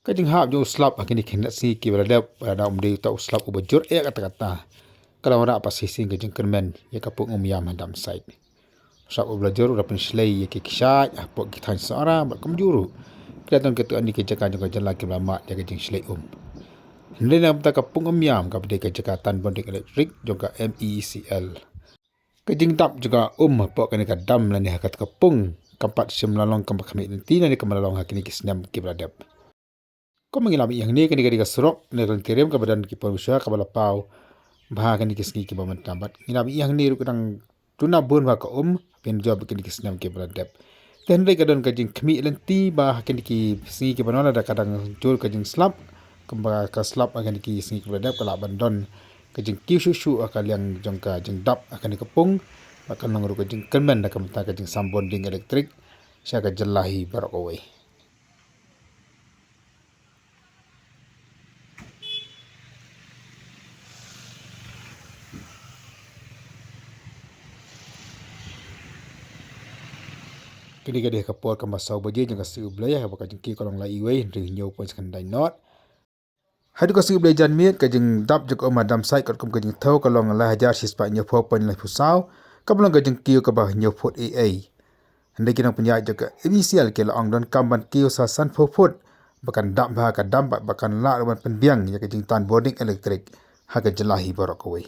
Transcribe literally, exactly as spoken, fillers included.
Ka jinghap jong u slap ha kine ki khyndai sngi kiba la dep, lada um dei uta u slap uba jur eh katta katta, ka la wanrah pat shisien ka jingkyrmen ïa ka pung Umïam ha Dumsait. U slap uba la jur u la pynshlei ïa ki kshaid hapoh ki thaiñ Sohra bad kumjuh ruh ki la don katto katne ki jaka jong ka jylla kiba la mad ïa ka jingshlei um. Hynrei na ka bynta ka pung Umïam kaba dei ka jaka tan bonding elektrik jong ka M E E C L, ka jingdap jong ka um hapoh kane ka dam lane ha kata ka pung kam pat shym la long kaba khmih lynti lane kaba la long ha kine ki snem kiba la dep. Kumba ngi la ïohi hangne, kane ka dei ka surok ne ka lynti rim kaba don ki por mynshuwa kaba la paw bha ha kine ki sngi kiba mynta bad ngi la ïohi hangne ruh ka dang duna bun bha ka um, pynjop kine ki snem kiba la dep. Te hynrei ka don ka jingkhmih lynti ba ha kine ki sngi kiba wan lada ka dang jur ka jingslap, kumba ka slap ha kine ki sngi kiba la dep, ka lah ban don ka jingkiew shuh shuh ha ka liang jong ka jingdap ha kane ka pung, bad kan long ruh ka jingkyrmen na ka bynta ka jingsam bonding elektrik sha ka jylla hi baroh kawei. Kane ka dei ka por kaba saw baje jong ka sngi U Blei, haba ka jingkiew ka long la iwei hynriew hynñiew point khyndai knot. Haduh ka sngi U Blei janmiet, ka jingdap jong ka um ha Dumsait katkum ka jingthew ka long lai hajar shispah hynñiewphew point laiphew saw, kaba long ka jingkiew kaba hynñiew phut eiei. Hynrei ki nongpynïaid jong ka M E E C L ki la ong donkam ban kiew sa sanphew phut ba kan dap bha ka dam bad ba kan lah ruh ban pynbiang ïa ka jingtan bonding elektrik ha ka jylla hi baroh kawei.